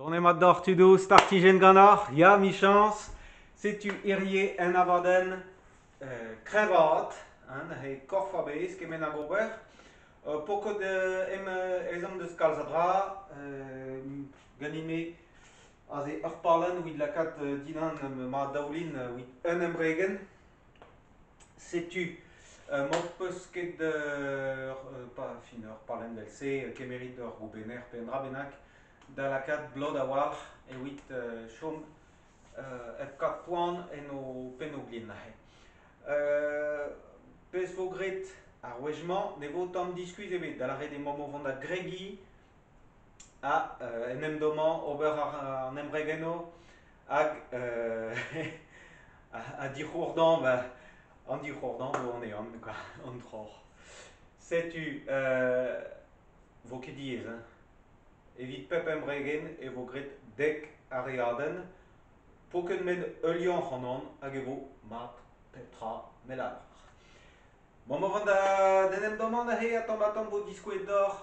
Donemat deoc'h tudoù, startijenn ganeoc'h, ya 'michañs. Setu hirie un abadenn kreñvaat, hein, he korf a-bezh kement hag ober. Pokot em ezhomm deus kalz a dra, ganin-me aze ur pallenn evit lakaat dindan ma daoulin evit un embregenn. Setu m'ho peus ket ur fin ur pallenn 'vel-se, kemerit ur goubenner pe un dra bennak da lakaat blot a-walc'h evit chom hep kaout poan en ho pennoù-glin aze. Pezh 'vo graet ar wech-mañ ne vo tamm diskuizh ebet, da lâret eo emaomp o vont da gregiñ ha en em dommañ, ober an embregennoù hag ha dic'hourdañ ba an dic'hourdañ 'vo anezhan kwa, an troc'h. Setu 'vo ket diaes hein. Evit pep embregenn e vo graet dek arreadenn, 'po ket 'met heuliañ ac'hanon hag e vo mat pep tra me lavar. Bon, ma vont da d'en em dommañ neuze ha tamm-ha-tamm 'vo diskouezet deoc'h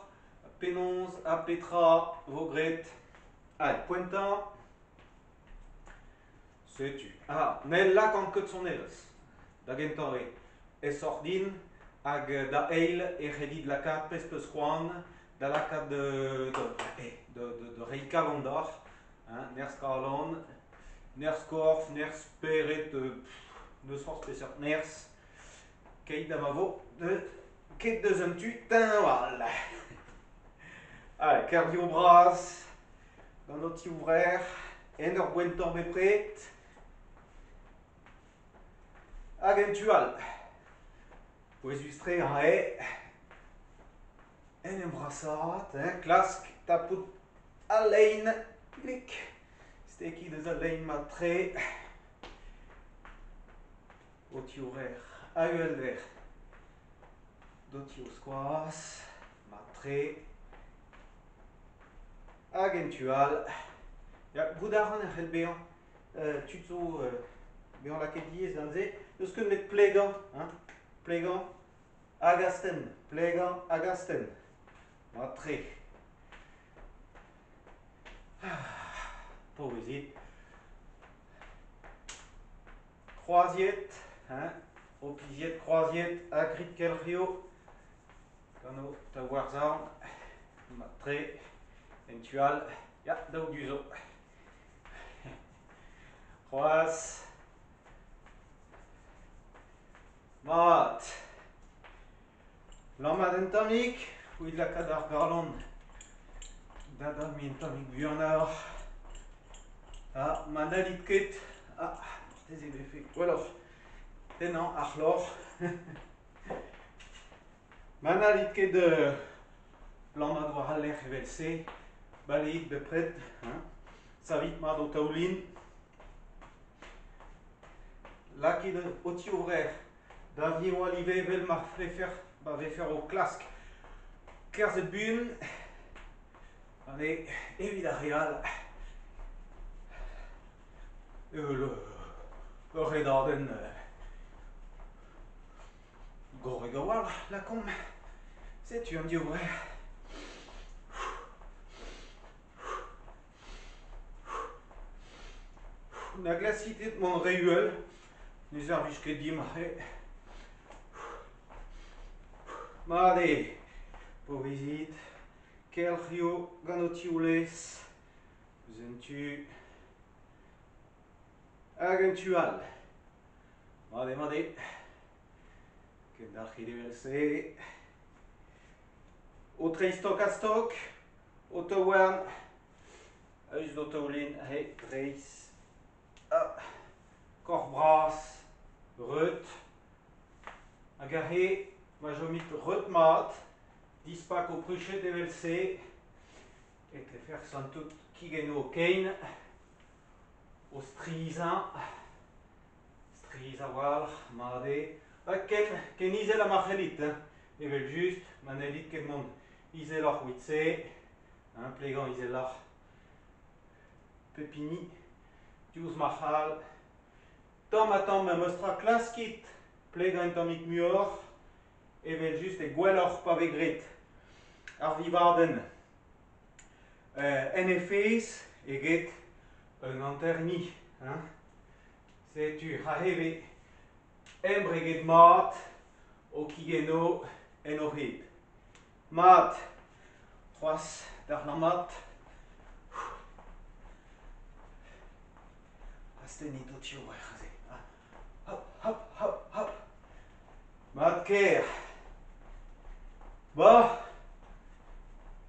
penaos ha petra 'vo graet. Allez, poentañ. Setu. Ah, ne lakan ket sonerezh. Da gentañ eo aesoc'h din hag da eil e c'hellit lakaat pezh 'peus c'hoant da lakaat da reiñ kalon deoc'h, hein, nerzh-kalon, nerzh-korf, nerzh-spered, n'eus forzh peseurt nerzh, keit ha ma vo ket deus un tu teñval. Allez, kervioù bras gant ho tivrec'h en ur boentañ bepred. Hag en tu all, pouezus-tre eo en em vrasaat, hein, klask tapout al lein, klik, stekiñ deus al lein mat-tre, ho tivrec'h a-uhelder d'ho tivskoaz, mat-tre, hag en tu all, ya, goût a ran e c'hell bezañ tud zo bezañ lakaet diaes gant se, n'eus ket met plegañ, hein, plegañ hag astenn, plegañ hag astenn. Mat-tre. Paouezit. Kroaziet, hein, ho pizied kroaziet ha grit kelc'hioù gant ho taouarn. Mat-tre. En tu all, ya, daou du zo. C'hoazh. Mat. Lammat un tammig, evit lakaat ar galon da dammiñ un tammig buanoc'h. Ha ma n'hallit ket, ah, marteze e vefe gwelloc'h tennañ ar c'hloc'h. Ma n'hallit ket lammat war al lec'h evel-se, baleit bepred, hein. Savit mat ho taoulin. Lakit ho tivrec'h da ziwall ivez evel ma vefec'h ma vefec'h o klask kerzhet buan. Allez, evit ar re all, ul ur redadenn gorrek a-walc'h lakaomp. Setu an divrec'h. Na glaskit ket mont re uhel, ne servij ket dimp aze. Mat eo, paouezit, kelc'hioù gant ho tivlez, eus un tu hag un tu all. Mat eo, mat eo. Kendalc'hit evel-se. O treiñ stok-ha-stok, Ho taouarn a-us d'ho taoulin he reizh. Ah, korf bras, reut. Hag aze, ma chomit reut-mat, dispak ho pruched evel-se, e tlefec'h santout kigennoù ho kein o strizhañ. Strizh a-walc'h, mat eo. Ha ken, ken izel ha ma c'hellit, hein. Evel-just, ma n'hellit ket mont izeloc'h evit-se, hein, plegañ izeloc'h pep hini diouzh ma c'hall. Tamm-ha-tamm memes tra klaskit plegañ un tammig muioc'h, evel-just eo gwelloc'h pa vez graet ar vivadenn en he fezh. eget un hanter-hini. Hein? Setu aze 'vez embreget mat ho kigennoù en ho hed. Mat, c'hoazh d'ar lammat. Astennit ho tivrec'h aze. Hop, hop, hop, hop. Mat-kaer. Bon,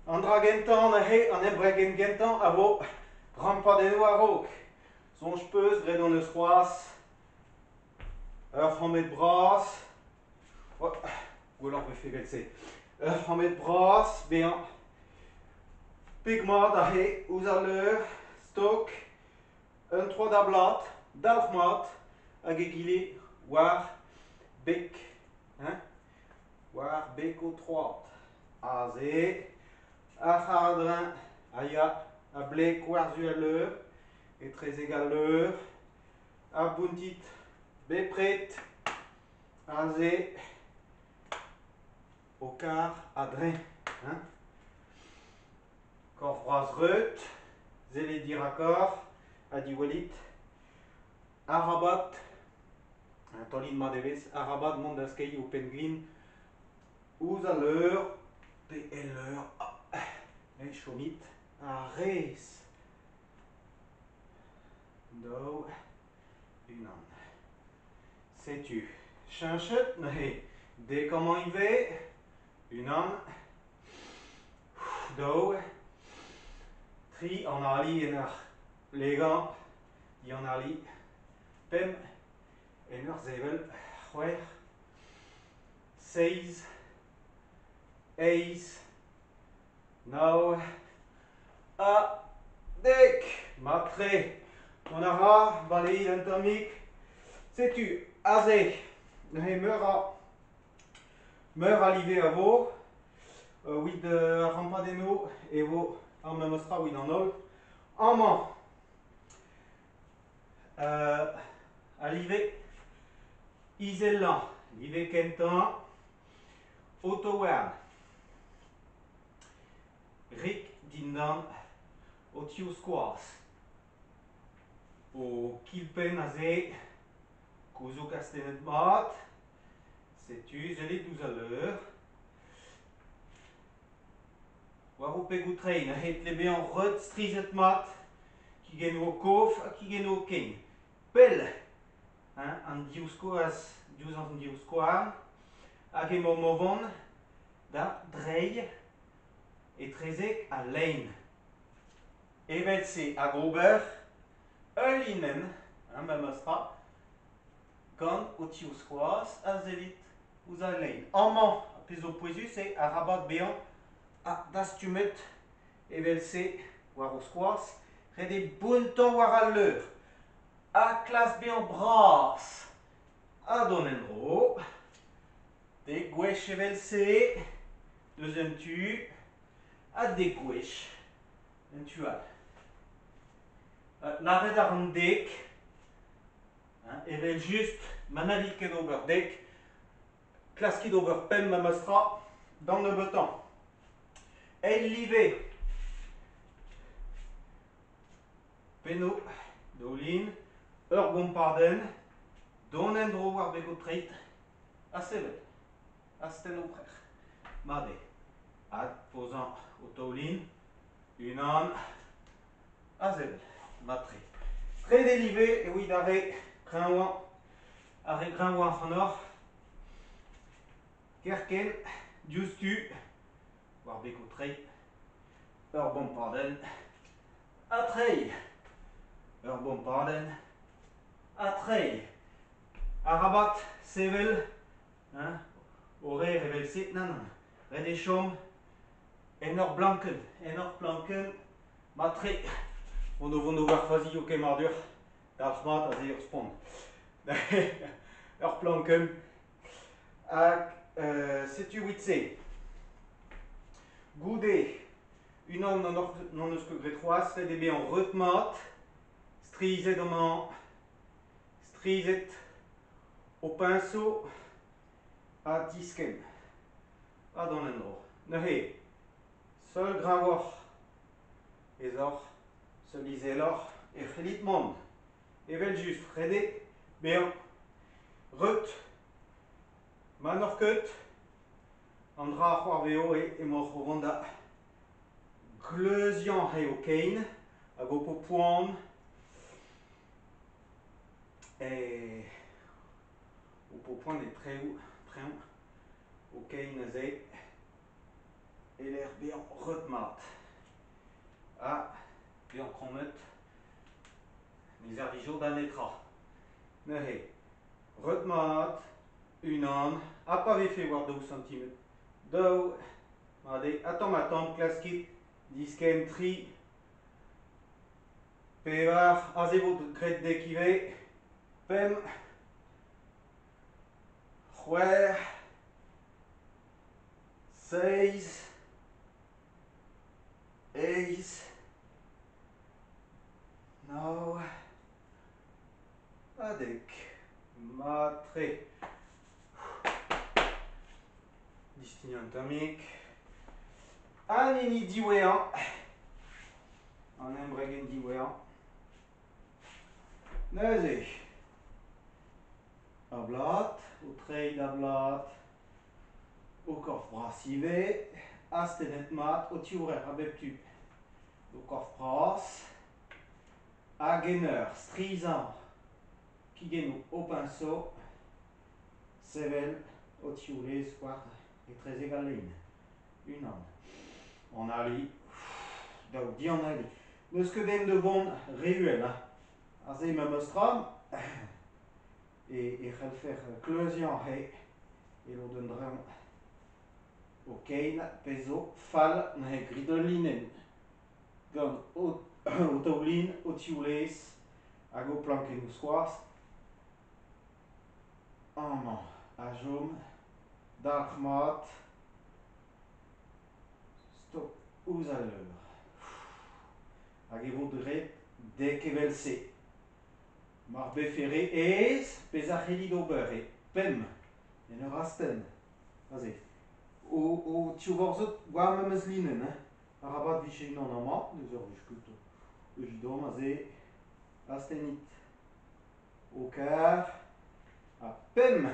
an dra gentañ neuze, an embregenn gentañ a vo rampadennoù a-raok. Soñj 'peus, graet hon eus c'hoazh ur c'hammed bras. Oh, gwelloc'h 'vefe evel-se. Ur c'hammed bras bezañ peg-mat aze ouzh al leur, stok, un troad a-blat, dalc'hmat, hag egile war beg, hein, war beg ho troad. Aze, ar c'hardreñv a ya a-bleg war-zu al leur, etrezek al leur, ha bountit bepred aze ho kar a-dreñv. Hein. Korf bras reut, sellit dirakoc'h ha diwallit. Arabat, taolit mat evezh, arabat mont da skeiñ ho penn-glin ouzh al leur pe el leur. E chomit a-rez. Daou, unan. Setu cheñchet neuze dek amañ ivez. Unan, daou, tri, analiñ en ur plegañ, dianaliñ, pemp, en ur sevel, c'hwec'h, seizh, eizh, nav ha dek. Mat-tre. Mont a ra, baleit un tammig. Setu aze neuze meur a Meur a live a vo. Evit ar rampadennoù e vo ar memes tra evit an holl. Amañ al live izelañ, live kentañ, Otohouarn. Rik dindan ho tivskoaz. Ho kilpenn aze, gouzoug astennet mat. Setu, sellit ouzh al leur. War ho pegoù-treiñ neuze e tle bezañ reut strizhet-mat kigennoù ho kof ha kigennoù ho kein. Pell hein, an divskoaz diouzh an divskouarn hag emaomp o vont da dreiñ etrezek al lein. Evel-se hag ober ul linenn, hein, memes tra, Gant ho tivskoaz a sellit ouzh al lein. Amañ, ar pezh zo pouezus eo arabat bezañ dastumet evel-se war ho skoaz. Ret eo bountañ war al leur ha klask bezañ bras ha dont en-dro. Dek gwech evel-se deus un tu ha dek gwech en tu all. Lâret a ran dek. Evel-just, ma n'hallit ket ober dek, klaskit ober pemp memes tra d'an nebeutañ. Eil live, pennoù, daoulin, ur gompadenn, dont en-dro war beg ho treid ha sevel. Astenn ho prec'h. Mat eo. Adpozañ ho taoulin, unan, ha sevel. Mat-tre. Trede live evit ar re kreñvañ, ar re greñvañ ac'hanoc'h. Kerkent, diouzhtu, war beg ho treid, ur bompadenn ha treiñ. Ur bompadenn ha treiñ. Arabat sevel hein, o reer evel-se, nann, nann, ret eo chom en ur blankenn, en ur plankenn, mat-tre. On o vont ober fazioù kemmadur, dalc'hmat aze ur spont. Ur plankenn. Hag setu evit-se. Goude, unan n'hon eus ket graet c'hoazh, ret eo bezañ reut-mat, strizhet amañ, strizhet ho piñso ha diskenn ha dont en-dro. Neuze, seul greñvoc'h ez oc'h, Seul izeloc'h e c'hellit mont. Evel-just, ret eo bezañ reut. Ma n'oc'h ket, an dra a c'hoarvezo eo emaoc'h o vont da gleuziañ re ho kein hag ho po poan ho po poan e trev ho kein neuze e-lec'h bezañ reut-mat ha bezañ krommet ne servijo da netra. Neuze, reut-mat, unan, ha pa vefe war daou santimetr, daou, mat eo, ha tamm-ha-tamm klaskit diskenn tri, pevar, aze vo graet dek ivez, pemp, c'hwec'h, seizh, eizh, nav, ha dek. Mat-tre. Distign un tammig. An hini diwezhañ. An embregenn diwezhañ. Neuze, a-blat, o treiñ da blat, ho korf bras ivez, astennet mat, ho tivrec'h a bep tu. Ho korf bras, hag en ur strizhañ kigennoù ho piñso, sevel ho tivlez war etrezek al lein. Unan. An ali, daou dianali. N'eus ket den da vont re uhel hein. Aze memes tra e c'hellfec'h kleuziañ he e lodenn dreñv ho kein pezh zo fall neuze grit ul linenn gant ho taoulin, ho tivlez hag ho plankennoù skoaz. Amañ a chom dalc'hmat stok ouzh al leur. Hag e vo graet dek evel-se. Mar befe re aes, pezh a c'hellit ober eo pemp en ur astenn aze. Ho tivvorzhod war memes linenn hein. Arabat 'vije unan amañ, ne servij ket evidon aze. Astennit ho kar ha pemp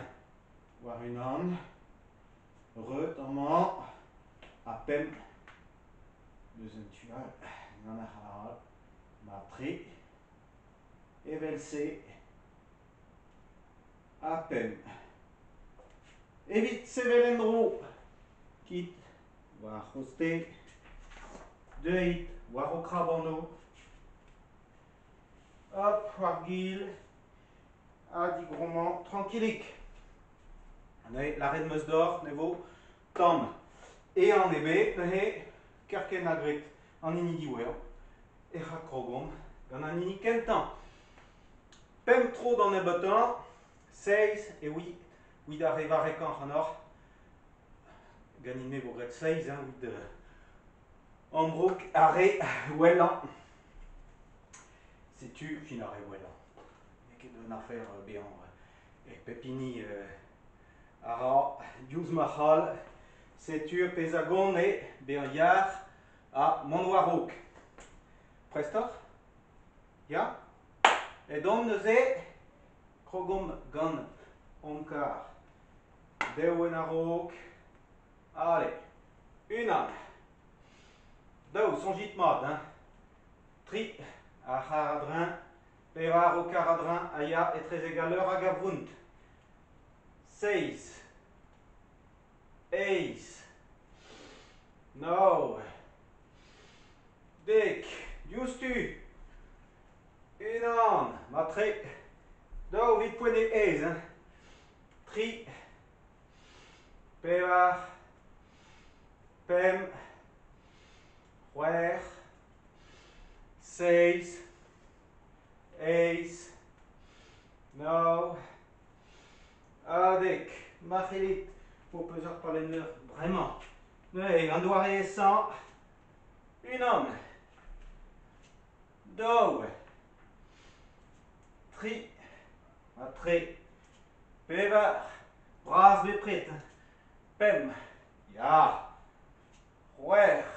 war unan. Reut amañ ha pemp deus un tu all gant ar c'hal mat-tre. Evel-se ha pemp. Evit sevel en-dro, kit war ar c'hostez, deuit war ho krabanoù, hop, war-gil, ha digrommañ trankilik. Neuze, lâret 'm eus deoc'h ne vo tamm ehan ebet neuze kerkent ha graet an hini diwezhañ ec'h adkrogomp gant an hini kentañ. Pemp tro d'an nebeutañ, seizh e evit ar re varrekañ ac'hanoc'h. Ganin-me vo graet seizh hein, evit ambroug ar re wellañ. Setu fin ar re wellañ. N'eo ket un afer bezañ pep hini a ra diouzh ma c'hall. Setu ar pezh a gont eo bezañ yac'h ha mont war-raok. Prest oc'h? Ya? Edon neuze, krogomp gant hon karr. Dev en a-raok. Ale, unan. Daou, soñjit mat, hein. Tri, ar c'harr a-dreñv. Pevar ho karr a-dreñv a ya etrezek al leur hag a vount. Seizh. Eizh. Nav. Dek. Diouzhtu. Unan. Matre. Daou evit poent eo aes, hein. Tri. Pevar. Pemp. C'hwec'h. Seizh. Eizh. Nav. Ha dek. Ma c'hellit ho peus ur pallenn-leur bremañ. Neuze, an doare aesañ. Unan. Daou. Tri. Ha tre. Pevar. Bras bepred. Pemp. Ya. C'hwec'h.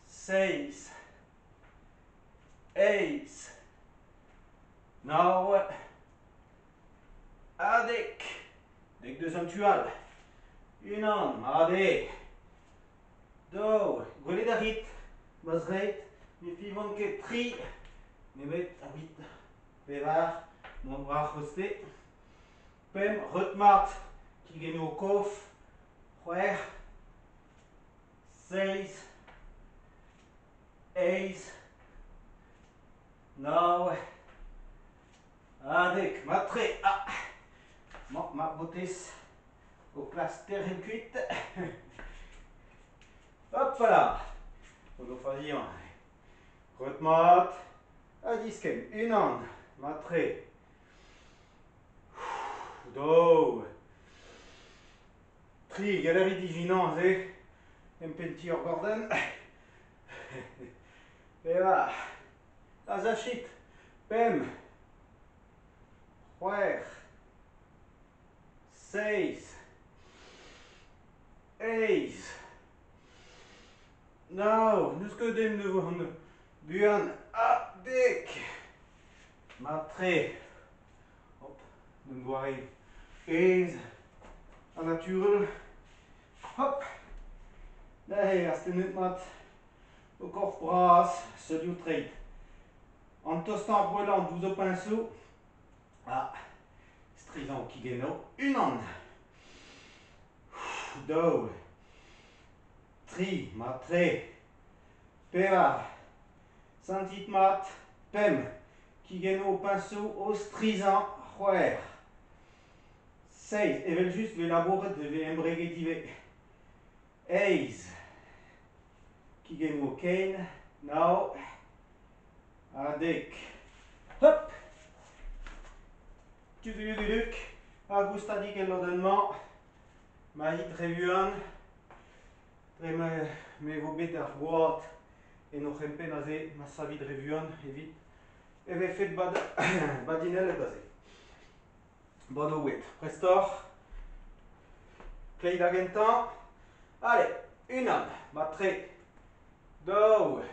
Seizh. Eizh, nav, ha dek. Dek deus an tu all. Unan, mat eo. Daou, gwelet a rit ma zreid ne fiñvont ket tri nemet evit pevar mont war ar c'hostez. Pemp, reut-mat, kigennoù ho kof. C'hwec'h, seizh, eizh, nav, ha dek. Mat-tre. Ah, emañ ma botez o klask tec'hel kuit. Hop là! O faziañ. Reut-mat ha diskenn. Unan, mat-tre. Daou. Tri, galerie ijinañ aze, empentiñ ur gordenn. Pevar, ha sachit. Pemp, c'hwec'h, seizh, eizh, nav, n'eus ket den da vont buan ha dek. Mat-tre. Hop, un doare aes ha naturel. Hop, neuze astennet mat ho korf bras, seul ho treid. An tostañ ar gwellañ diouzh ho piñsoù. Ha strizhañ ho kigennoù. Unan, daou, tri, mat-tre, pevar, Sentit mat, pemp, kigennoù piñsoù o strizhañ, c'hwec'h, seizh, evel-just 'vez labouret e vez embreget ivez, eizh, kigennoù kein, nav ha dek. Hop! Tudududuk, ha goustadik el lodenn-mañ, ma it re vuan, dre ma me vo bet ar gwad en o c'hempenn aze ma savit re vuan evit e vefet badinellet aze. Bon o ouet. Prest oc'h? Kleiz da gentañ. Allez, unan, mat-tre. Daou,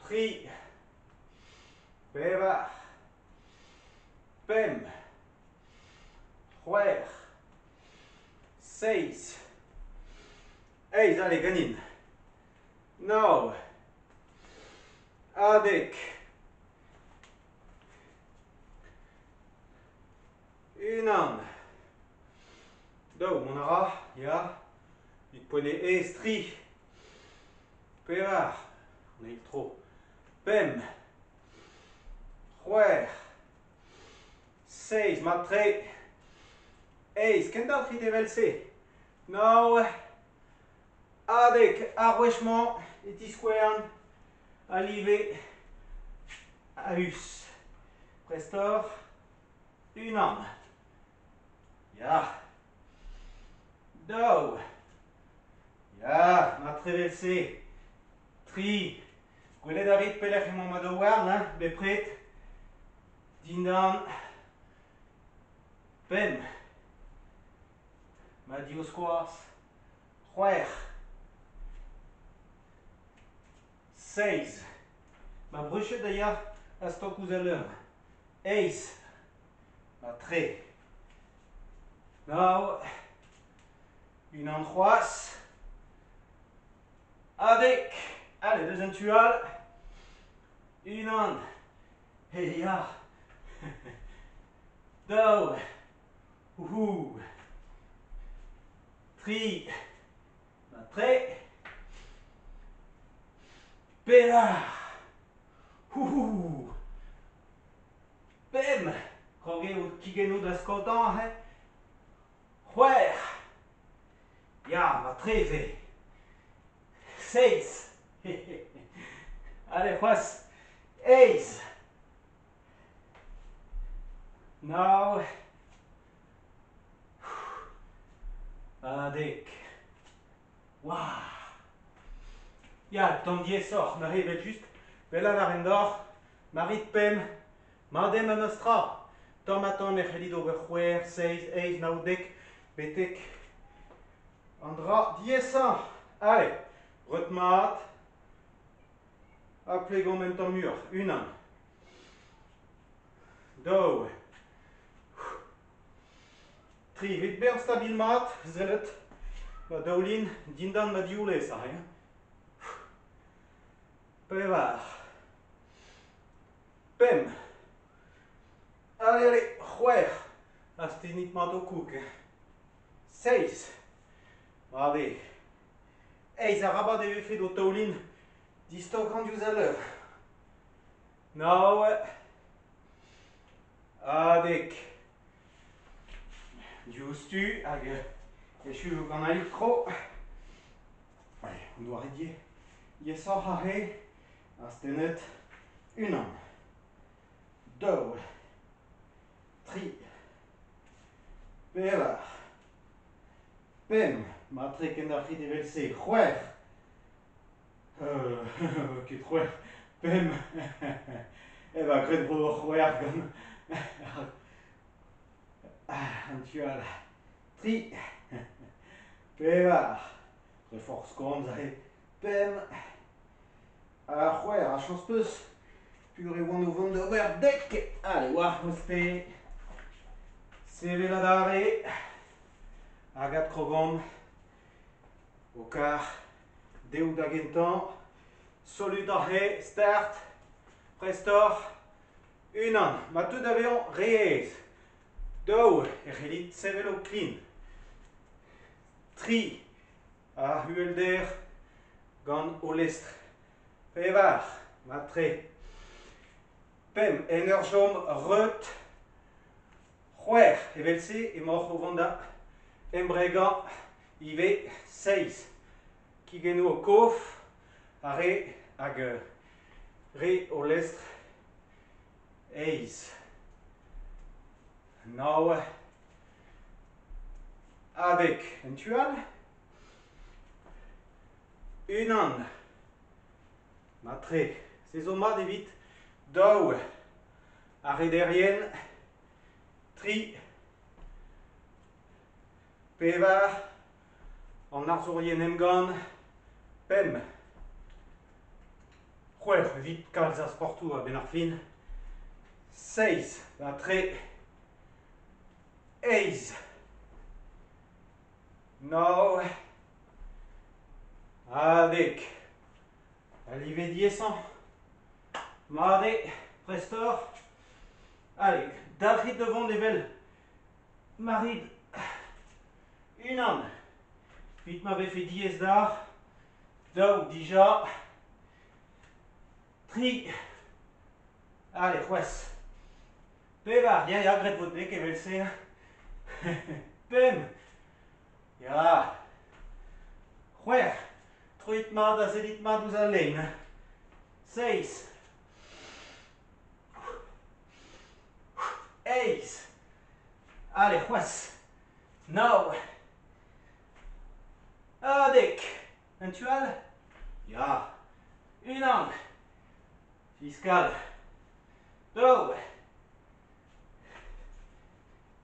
tri, pevar, pemp, c'hwec'h, seizh, eizh, allez, ganin. Nav, ha dek. Unan, daou, mont a ra, ya. Evit poent eo aes, tri, pevar, an eil tro, pemp, c'hwec'h, seizh, mat-tre, eizh, kendalc'hit evel-se, nav, ha dek. Ar wech-mañ e tiskouezan a live a-us. Prest oc'h? Unan. Ya. Daou. Ya, mat-tre evel-se. Tri. Gwelet a rit pelec'h emañ ma daouarn, hein, bepred. Dindan. Pemp. Ma divskoaz. C'hwec'h. Seizh. Ma bruched a ya a-stok ouzh al leur. Eizh. Ma tre. Nav. Unan c'hoazh. Ha dek. Allez, deus an tu all. Unan. He ya. Daou. Ouhou. Tri. Ma tre. Pevar. Ouhou. Pemp. Krog eo kigennoù da skaotañ aze. C'hwec'h. Ya, matreze. Seizh. Allez, c'hoazh. Eizh. Nav. Ha dek. Waouh! Ya, tamm diaesoc'h neuze evel-just. Pellaat a rin deoc'h. Ma rit pemp, mat eo memes tra. Tamm-ha-tamm e c'hellit ober c'hwec'h, seizh, eizh, nav, dek, betek an dra diaesañ. Ale, reut mat. Ha plegomp un tamm muioc'h. Unan. Daou. Tri. Evit bezañ stabil-mat, sellet ma daoulin dindan ma divlez aze. Pevar. Pemp. Allez, allez, c'hwec'h. Astennit mat ho koug. Seizh. Mat eo. Eizh, arabat e vefe d'ho taoulin distokañ diouzh al leur. Nav. Ha dek. Diouzhtu hag echu vo gant al tro. An doare diaesoc'h aze. Astennet unan. Daou. Tri. Pevar. Pemp. Matre kendalc'hit evel-se. C'hwec'h. Ket c'hwec'h. Pemp. Eh ben, graet vo c'hwec'h gant an tu all. Tri. Pevar. Dre forzh komz aze. Pemp. Ha c'hwec'h, ha chañs 'peus. Pur e oan o vont d'ober dek. Allez, war c'hoste. Sevel adarre. Hag adkrogomp. Ho kar deoù da gentañ. Solut aze, start. Prest oc'h. Unan, ma teu da vezañ re aes. Daou, e c'hellit sevel ho klin. Tri, Ar uhelder gant o lestr. Pevar, matre. Pemp, en ur chom reut. C'hwec'h, evel-se emaoc'h o vont da embregañ ivez. Seizh, kigennoù ho kof, ar re hag re o lestr. Eizh, nav, Abeg en tu all. Unan. Matre. Se zo mat evit daou. Ar rederien. Tri. Pevar. An arzourien emgann. Pemp. C'hwec'h evit kalz a sportoù a-benn ar fin. Seizh. Matre. Eizh. Nav. Ha dek. Al live diaesañ. Mat eo, prest oc'h? Allez, dalc'hit da vont evel ma rit unan. Evit ma vefe diaes deoc'h, daou dija, tri. Allez, c'hoazh. Pevar, ya, ya, graet vo dek evel-se. Pemp, ya. C'hwec'h, troit mat ha sellit mat ouzh al lein. Seizh. Eizh. Allez, c'hoazh. Nav. Ha dek. Un tu all? Ya. Unan. Fiskal. Daou.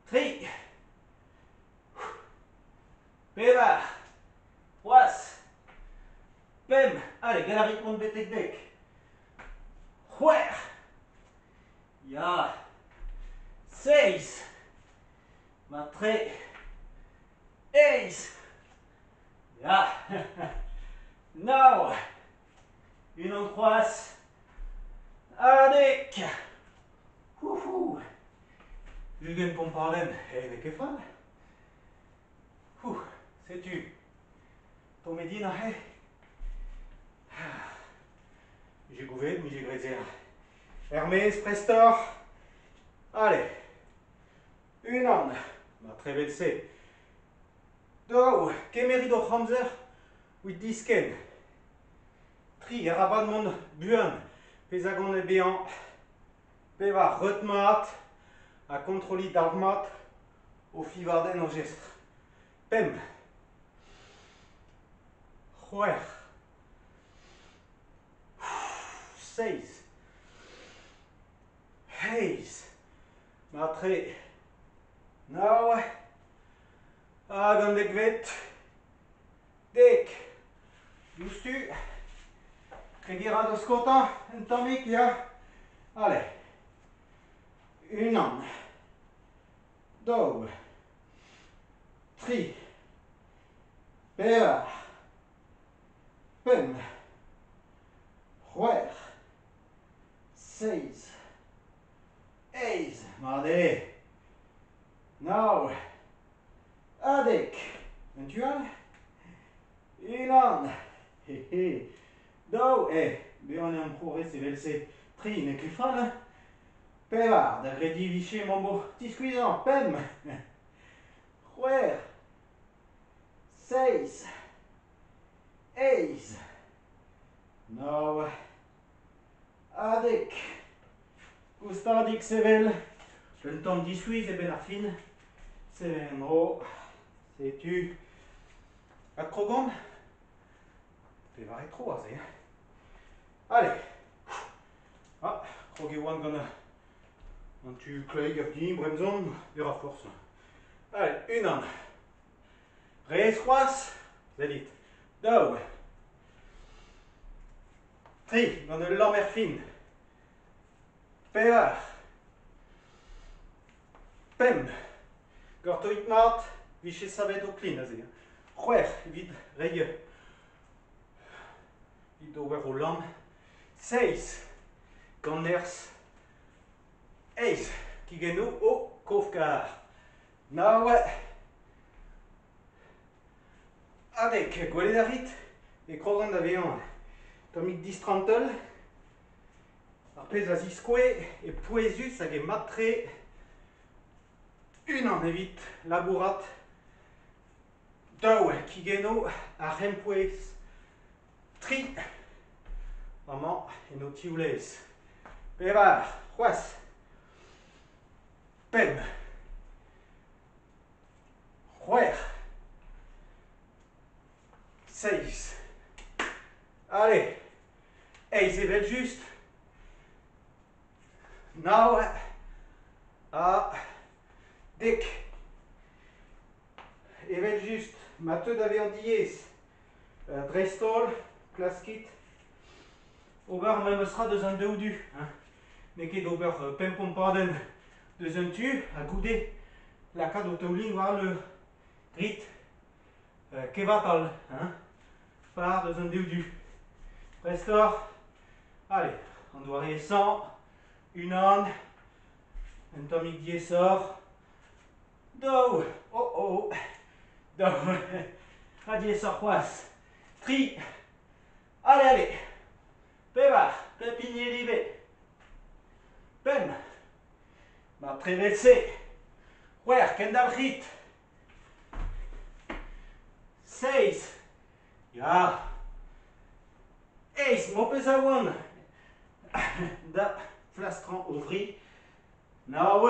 Tri. Pevar. C'hoazh. Pemp. Allez, gall a rit mont betek dek. C'hwec'h. Ya. Seizh. Matre. Eizh. Ya. Nav. Unan c'hoazh. Ha dek. Houhou. Ugent pompadenn, eh, n'eo ket fall. Hou, setu. Tommet din aze. J'ai gouvet, mais j'ai graet se. Er-maez, prestoc'h. Allez. Unan. Ma trevel-se. Daou. Kemerit hoc'h amzer evit diskenn. Tri, arabat mont buan, pezh a gont eo bezañ pevar reut-mat ha kontrolliñ dalc'hmat o fiñvadenn o jestr. Pemp, c'hwec'h, seizh, eizh, matre, nav hag an dekvet. Dek. Diouzhtu. Kregiñ a ra da skaotañ un tammig, ya. Ale. Unan. Daou. Tri. Pevar. Pemp. C'hwec'h. Seizh. Eizh. Mat eo. Nav. Ha dek. Un tu all? Unan. He-he. Daou. Eh, bezañ eo amc'hourvez evel-se. Tri, n'eo ket fall, hein? Pevar, da grediñ e vije emaomp o tiskuizhañ. Pemp. C'hwec'h. Seizh. Eizh. Nav. Ha dek. Goustadik sevel. Un tamm diskuizh e-benn ar fin. Sevel en-dro. Setu. Adkrogomp. Pevare tro aze. Hein. Allez. Ah, krog e oan gant an tu kleiz gav din bremzon, e ra forzh. Allez, unan. Rez c'hoazh, sellit. Daou. Tri, gant ul lamm er fin. Pevar. Pemp. Gortoit mat, 'vije savet ho klin aze. C'hwec'h evit reiñ evit ober ho lamm. Seizh. Gant nerzh. Eizh. Kigennoù ho kof-karr. Nav. Adek, gwelet a rit e krogan da vezañ tammig distranteul. Ar pezh a ziskouez eo pouezus hag eo mat-tre unan evit labourat daou kigennoù ar c'hempouez tri amañ en ho tivlez pevar c'hoazh pemp c'hwec'h seizh allez Eizh evel-just. Nav ha dek. Evel-just, ma teu da vezañ diaes, dreist-holl, klaskit ober memes tra deus an daou du. Hein. N'eo ket ober pemp pompadenn deus un tu ha goude lakaat ho taoulin war le grit kevatal. Hein. Par deus an daou du. Prest oc'h? Allez, an doare aesañ, unan, un tammig diaesoc'h, daou, oh oh, daou, ha diaesoc'h c'hoazh, tri, allez, allez, pevar, pep hini e live, pemp, mar trevelse, c'hwec'h, kendalc'hit, seizh, Ya. Eizh, m'ho peus a oan da flastrañ o fri. Nav.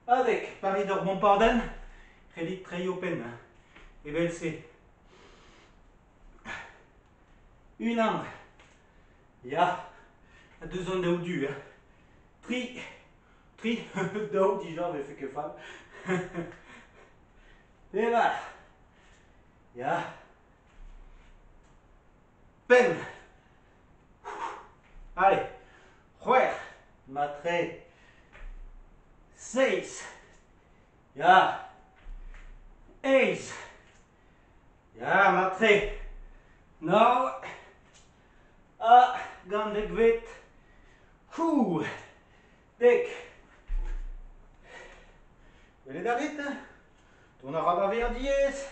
Ha dek, pa rit ur bompardenn, c'hellit treiñ ho penn evel-se. Unan. Ya, ha deus an daou du. Hein. Tri. Tri, daou dija 'vefe ket fall. Pevar. Ya. Pemp. Allez. C'hwec'h. Matre. Seizh. Ya. Eizh. Ya, matre. Nav. Ha gant dekvet. Hou. Dek. Gwelet a rit, dont a ra da vezañ diaes.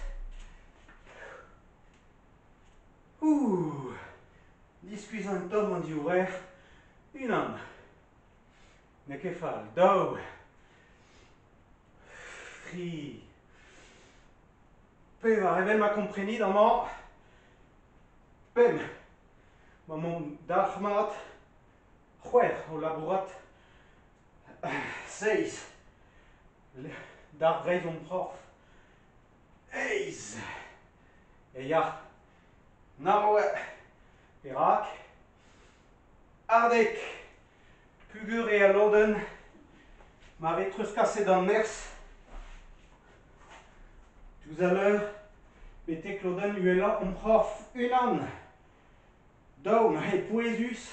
Ouh, diskuizhañ tomm an divrec'h. Unan. N'eo ket fall. Daou. Tri. Pevar, evel ma komprenit amañ. Pemp. Maman dalc'hmat. C'hwec'h o labourat. Seizh. D'ar Breizh hon c'horf. Eizh. E ya. Nav. Perak? Ardek. Pugur eo al lodenn ma vez treuzkaset an nerzh diouzh al leur betek lodenn uhelañ hon c'horf unan. Daou, neuze pouezus.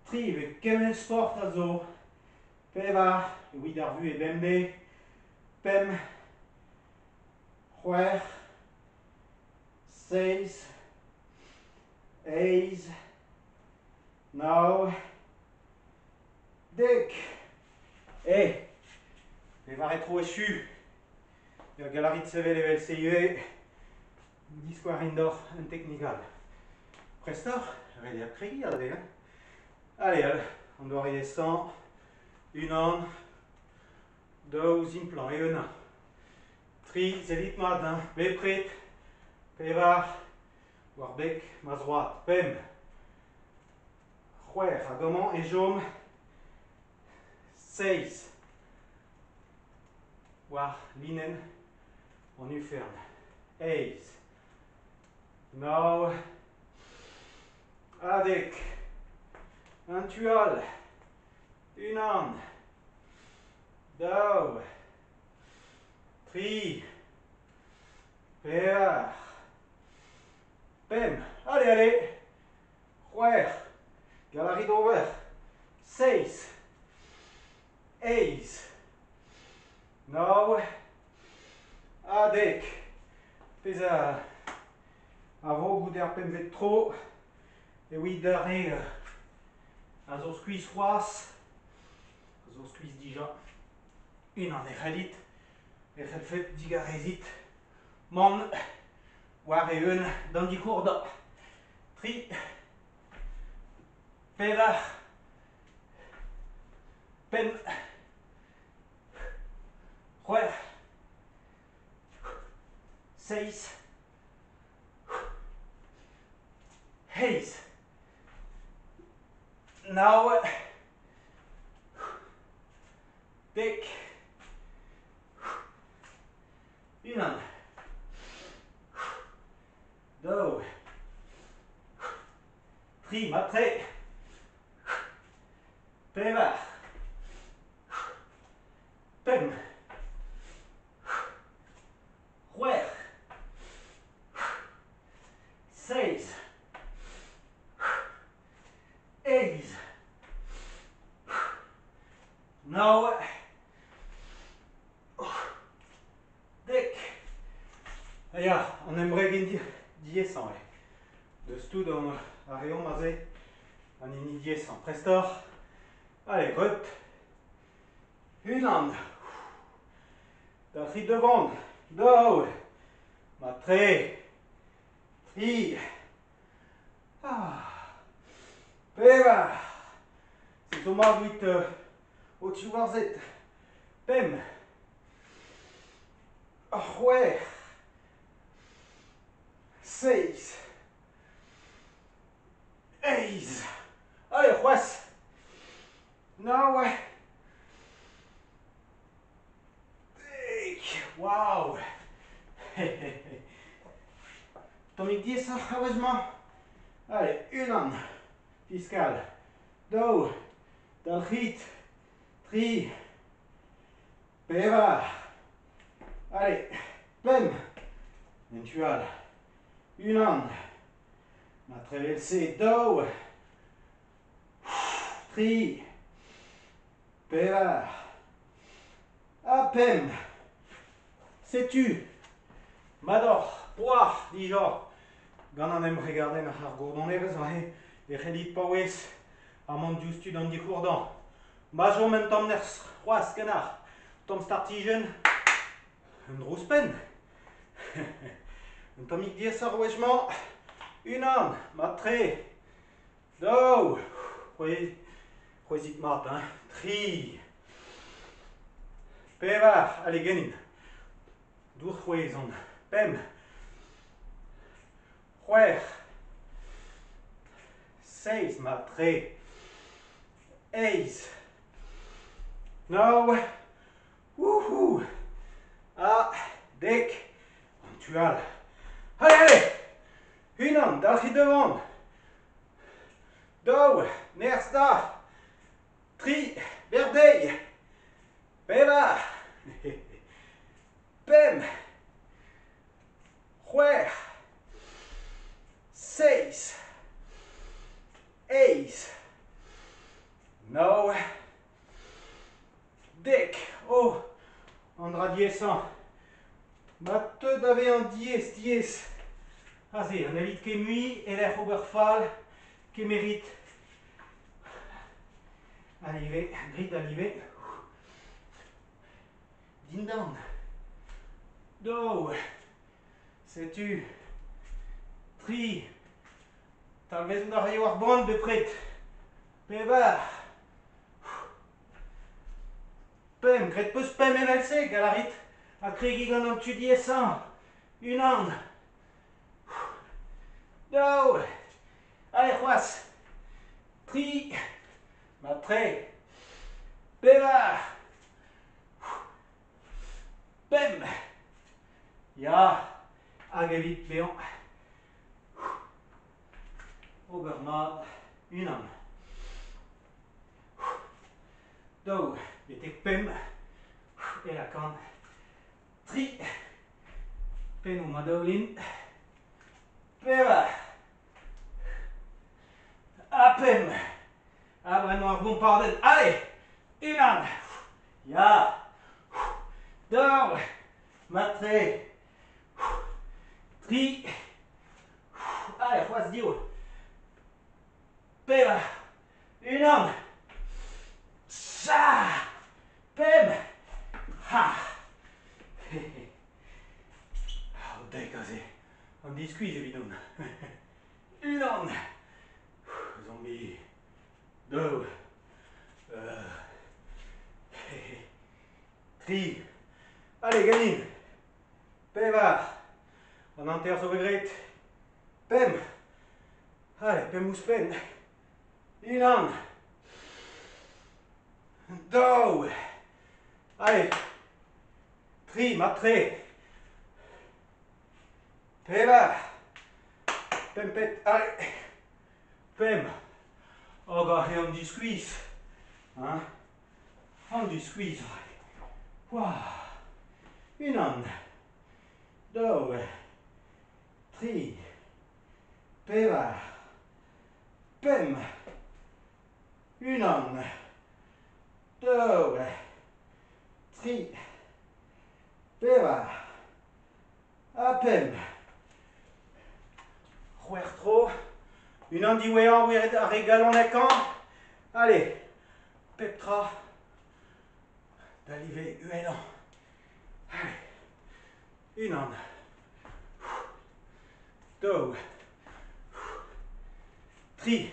Tri, evit kement sport a zo. Pevar, evit ar vuhez bemdez. Pemp, c'hwec'h, seizh, eizh, nav, dek. Eh, pevare tro echu. Ur galarit sevel evel-se ivez. Diskouez a rin deoc'h un teknik all. Prest oc'h? Ret eo kregiñ aze hein. Allez, allez, an doare aesañ. Unan, daou zimplañ, eeunañ. Tri, sellit mat hein, bepred. Pevar, war beg ma zroad. Pemp, c'hwec'h, hag amañ e chom seizh. War linenn an ufern. Eizh, nav, ha dek. Un tu all. Unan, daou, tri, pevar, pemp. Allez, allez. C'hwec'h. Gall a rit ober. Seizh, eizh, nav ha dek. Pezh a, a vo goude ar pempvet tro evit ar re a zo skuizh c'hoazh, a zo skuizh dija. Unan e c'hellit, e c'hellfet digarezit mont war-eeun d'an dikourdañ. Tri, pevar, pemp, c'hwec'h, seizh, eizh, nav, dek, unan, daou, tri, mat-tre, pevar, pemp, c'hwec'h, seizh, eizh, nav, dek. Ya, an embregenn diaesañ eo. Deus tout a reomp aze, an hini diaesañ. Prest oc'h? Allez, reut. Unan. Dalc'hit devant. Daou. Mat-tre. Tri. Ah. Pevar. Se zo mat evit ho tivwarzhed. Pemp. C'hwec'h. Seizh. Eizh. Allez, c'hoazh. Nav. Dek. Waouh. Tammig diaesoc'h ar wech-mañ. Allez, unan. Fiskal. Daou. Dalc'hit. Tri. Pevar. Allez, pemp. En tu all. Unan. Matre evel-se, daou. Tri. Pevar. Ha pemp. Setu. Mat oc'h, poac'h dija. Gant an embregerdenn ar gourdonerezh aze e c'hellit paouez ha mont diouzhtu d'an dic'hourdañ. Ma chom un tamm nerzh c'hoazh ganeoc'h, tamm startijenn, un dro ouzhpenn. Un tammig diaesoc'h ar wech-mañ. Unan, mat-tre. Daou, c'hwezhit mat, hein. Tri, pevar, allez ganin. Dour c'hwezh on. Pemp, c'hwec'h, seizh, mat-tre. Eizh, nav, wouhou, ha dek, an tu all. Allez, allez! Unan, dalc'hit devant. Daou, nerzh da. Tri, berdeiz. Pevar, pemp, c'hwec'h, seizh. Eizh. Nav. Dek. Oh, an dra diaesañ. Ma teu da vezañ diaes, diaes. Aze, n'hellit ket mui e-lec'h ober fall, kemerit al live, grit al live. Dindan. Daou. Setu. Tri. Talvezout a raio ar boan bepred. Pevar. Pemp. Graet 'peus pemp evel-se, gall a rit ha kregiñ gant an tu diaesañ. Unan. Daou. Allez c'hoazh. Tri. Mat-tre. Pevar. Pemp. Ya, hag evit bezañ ober mat unan. Daou betek pemp e lakaan tri pennoù ma daoulin. Pevar ha pemp. Ha bremañ ar bompardenn. Allez! Unan! Ya! Daou! Mat-tre! Tri! Allez, c'hoazh div! Pevar! Unan! Sa! Pemp! Ha! Dek aze. An diskuizh evidon. Unan! Zombie. Daou. Tri. Allez, ganin. Pevar. An hanter zo bet graet. Pemp. Allez, pemp ouzhpenn. Unan. Daou. Allez. Tri, mat-tre. Pevar. Pempet. Allez. Pemp. Hag aze an diskuizh. Hein? An diskuizh. Ouah. Unan. Daou. Tri. Pevar. Pemp. Unan. Daou. Tri. Pevar. Ha pemp. C'hwec'h tro. Unan diwezhañ wiret ar re galonekañ. Allez, pep tra da live uhelañ. Allez, unan. Daou. Tri.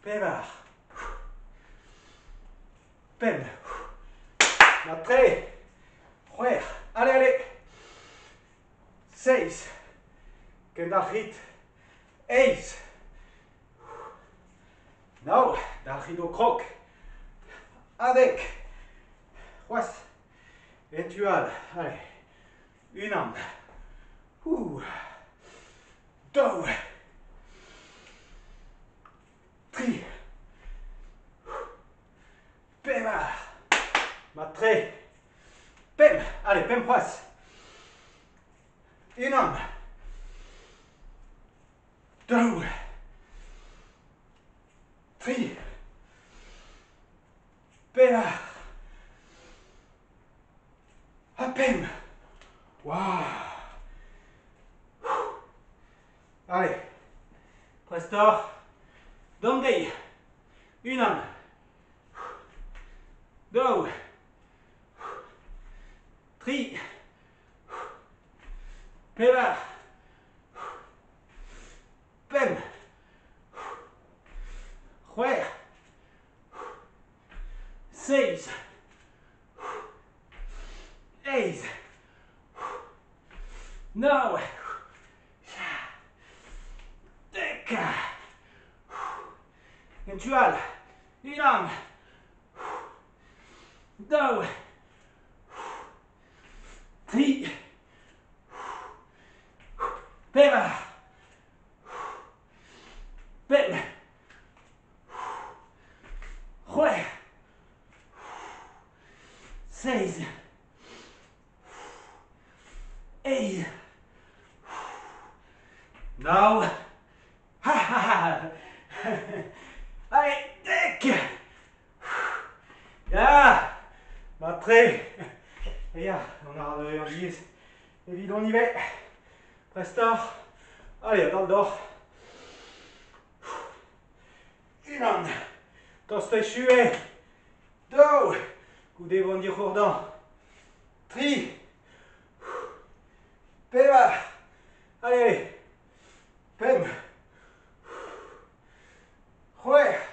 Pevar. Pemp. Mat-tre. C'hwec'h. Allez, allez. Seizh. Kendalc'hit. Eizh. Nav. Dalc'hit ho krog. Ha dek. C'hoazh. En tu all. Allez. Unan. Ouh. Daou. Tri. Pevar. Mat-tre. Pemp. Allez, pemp c'hoazh. Unan. Daou. Tri. Pevar. Ha pemp. Waouh. Allez, prest oc'h? D'an deiz. Unan. Daou. Tri. Pevar. Pemp. C'hwec'h. Seizh. Eizh. Nav. Dek. En tu all. Unan. Daou. Tri. Pevar. Pemp. C'hwec'h. Seizh. Eizh. Nav. Ha ha ha! Prest oc'h? Allez, a-dal deoc'h. Unan. Tost echu eo. Daou. Goude e vo an dic'hourdañ. Tri. Pevar. Allez, allez. Pemp. C'hwec'h.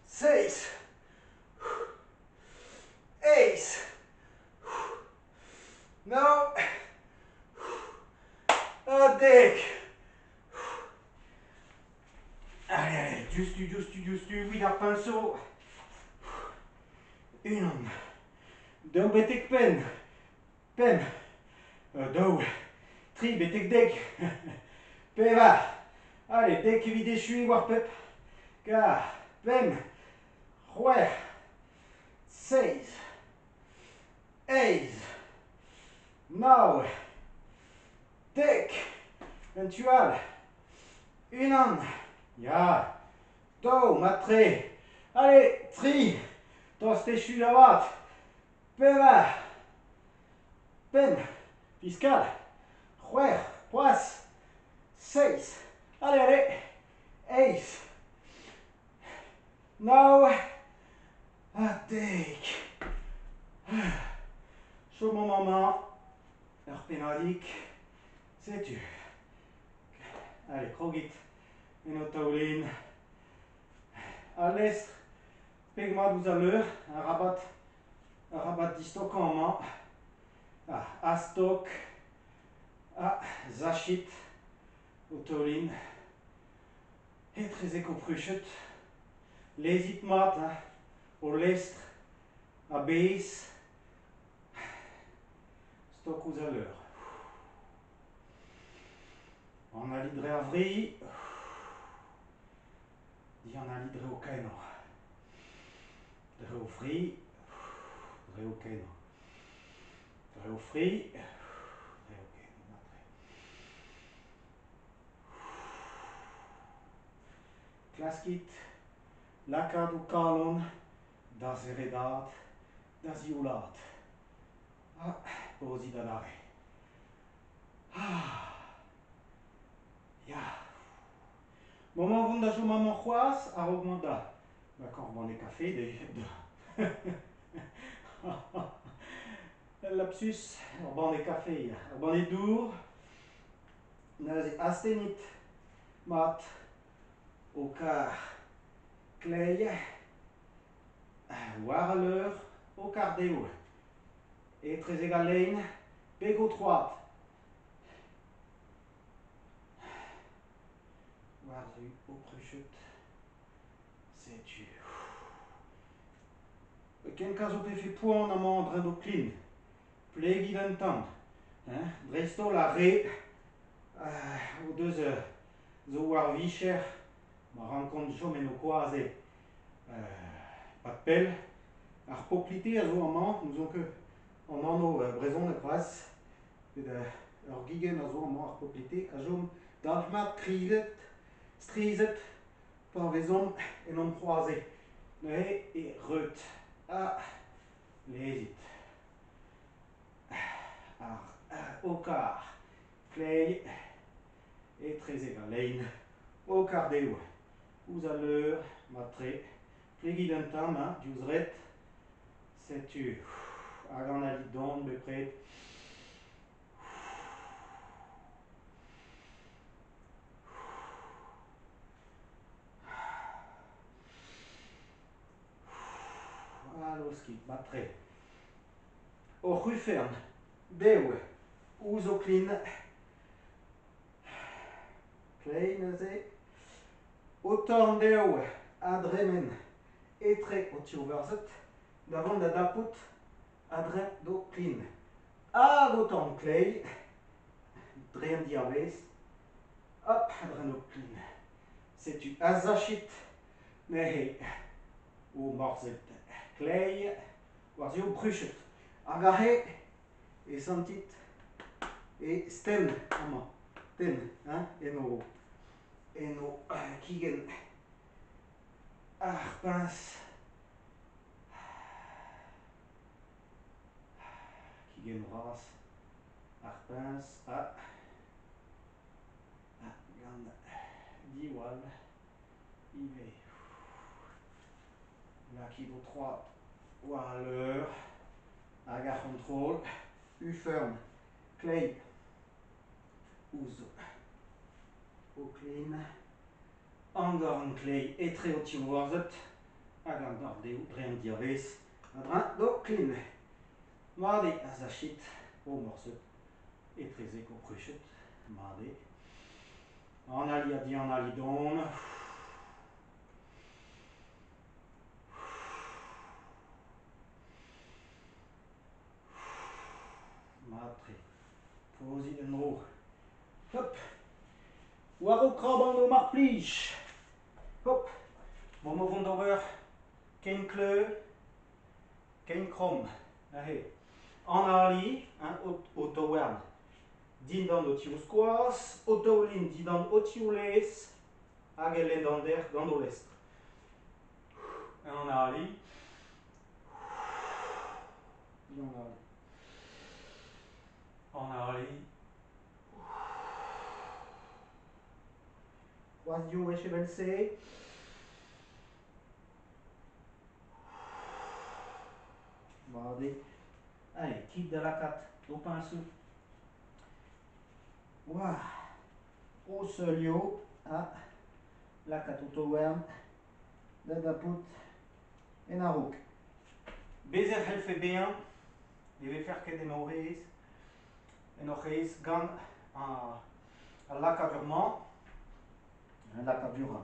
Seizh. Eizh. Nav. Ha dek. Allez, allez, diouzhtu, diouzhtu, diouzhtu, evit ar piñso. Unan. Daou betek penn. Pemp. Daou. Tri betek dek. Pevar. Allez, dek evit echuiñ war pep. Kar. Pemp. C'hwec'h. Seizh. Eizh. Nav. Dek. Un tu all. Unan. Ya. Daou, mat-tre. Allez, tri. Tost echu da vat. Pevar. Pemp. Fiskal. C'hwec'h. C'hoazh. Seizh. Allez, allez. Eizh. Nav. Ha dek. Chomomp amañ ur pennadig. Setu. Allez, krogit en ho taolenn. Al lestr peg-mat ouzh al leur, arabat, arabat distokañ amañ. Ah, a-stok, ha sachit ho taolenn etrezek ho pruched. Lezit mat hein, ho lestr a-bezh stok ouzh al leur. Analiñ dre ar vri. Dianaliñ dre ho keno. Dre ho fri. Dre ho keno. Dre ho fri. Dre ho keno, matre. Klaskit lakaat ho kalon da zeredat, da zioulaat. Ha pozit adarre. Ah Ya. Maman vont da chom amañ c'hoazh a-raok mont da lakaat ur banne kafe da... Ul lapsus, ur banne kafe, ur banne dour. Neuze astennit mat ho kar kleier war al leur, ho kar dezho. Etrezek al lein, peg ho troad. War-zu ho pruched. Setu. Kenkas ho pefe poan amañ a-dreñv d'ho klin. Plegit un tamm. Hein? Dreist-holl ar re o deus zo war vicher ma rankont chom en ho koaze 'pad pell. Ar poplite a zo amañ, n'ouzon ket an anv brezhoneg c'hoazh. Met ur gigenn a zo amañ, ar poplite, a chom dalc'hmat krizet, strizhet pa vezomp en hon c'hoaze. Neuze e reut ha lezit ar ho kar kleiz etrezek al lein, ho kar dehou ouzh al leur mat-tre. Plegit un tamm hein, diouzh ret. Setu hag an ali don bepred. Ha laoskit mat-tre. Hoc'h ufern, bev ouzh ho klin. Kleiz neuze. Ho torn dehou a dremen etre ho tivrec'h da vont da dapout a-dreñv d'ho klin. Hag ho torn kleiz dre an diavaez, hop, a-dreñv d'ho klin. Setu azachit neuze ho morzhed kleiz war-zu ho pruched. Hag aze e santit e stenn amañ, tenn hein, en ho en ho kigenn ar puñs. Kigenn vras Ar puñs ha gant diwall ivez. Lakit ho troad war al leur hag ar c'hontrol. Ufern kleiz ouzh ho klin. An dorn kleiz etre ho tivroazed hag an dorn dehoù dre an diavaez a-dreñv d'ho klin. Mat eo a sachit ho morzhed etrezek ho pruched. Mat eo. Analiñ ha dianaliñ don. Mat-tre. Pozit en-dro. Hop. War ho kraban mar plij. Hop. Bon, o vont d'ober ken kleu, ken kromm. Aze. An ali, hein, ho taouarn dindan ho tivskoaz, ho taoulin dindan ho tivlez, hag el lendander gant ho lestr. An ali. An ali. An ali. C'hoazh div wech evel-se. Mat eo. Allez, kit da lakaat ho piñsoù war ho seulioù ha lakaat ho taouarn da dapout en a-raok. Bez' e c'hellfe bezañ ne vefec'h ket en hoc'h aes en hoc'h aes gant al lakadur-mañ, lakadur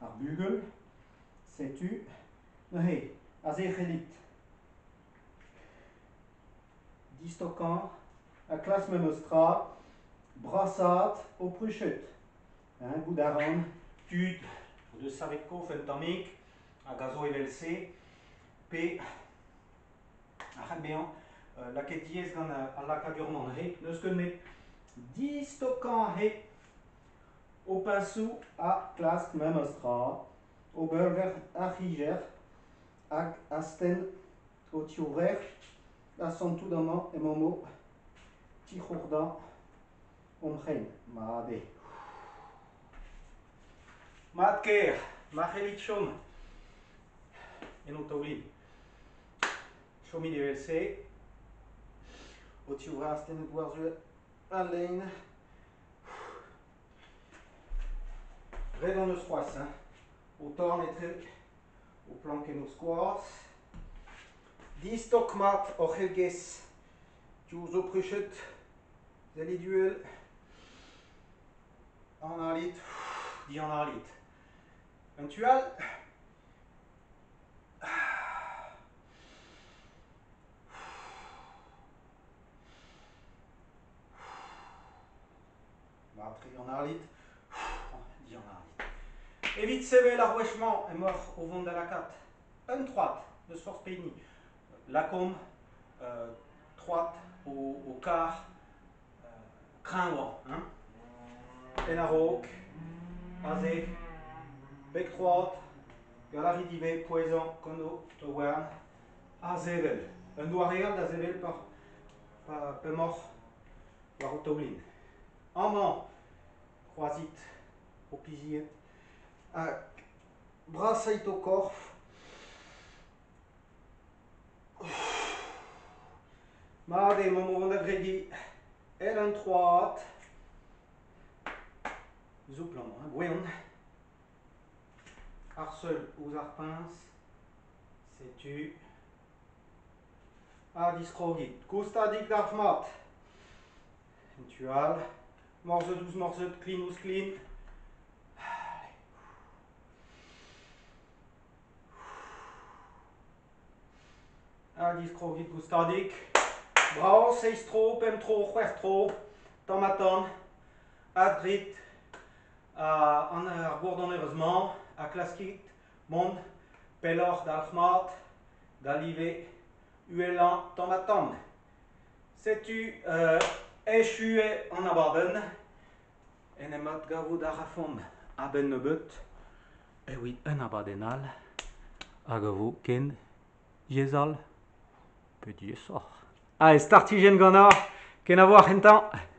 ar bugel. Setu neuze aze e c'hellit distokañ ha klask memes tra brasaat ho pruched. Hein, goût a ran tud o deus savet kof un tammig hag a zo evel-se pe a c'hall bezañ lakaet diaes gant al lakadur-mañ neuze n'eus ket met distokañ he ho peñsoù ha klask memes tra ober ar c'higer hag astenn ho tivrec'h da santout amañ emañ o tic'hourdañ hon c'hein. Mat eo. Mat-kaer, ma c'hellit chom en ho taoulin. Chomit evel-se, ho tivrec'h astennet war-zu al lein. Ret hon eus c'hoazh, hein, ho torn etre ho plankenn ho skoaz. Distok-mat hoc'h elgez diouzh ho pruched, sellit uhel. Analit, dianalit. Un tu all. Mat-tre analit, dianalit. Evit sevel ar wech-mañ emaoc'h o vont da lakaat un troad, n'eus forzh pehini. Lakaomp troad ho kar kreñvañ hein. En a-raok, aze, beg troad, gall a rit ivez pouezañ gant ho taouarn ha sevel. Un doare all da sevel pa p'emaoc'h war ho taoulin. Amañ, kroazit ho pizied ha brasait ho korf. Mat eo emaomp o vont da gregiñ en un troad. Soupl amañ, hein, gweon. Ar seul ouzh ar puñs. Setu. Ha diskrogit. Goustadik dalc'hmat. En tu all. Morzhed ouzh morzhed, klin ouzh klin. Ha diskrogit goustadik. Brav, seizh tro, pemp tro, c'hwec'h tro, tamm-ha-tamm. Adgrit an ar gourdonerezh-mañ ha klaskit mont pelloc'h dalc'hmat da live uhelañ tamm-ha-tamm. Setu echu eo an abadenn. En em adgavout a rafomp a-benn nebeut evit un abadenn all hag a vo ken yezh all pe diaesoc'h. Ha startijenn ganeoc'h. Kenavo ar c'hentañ.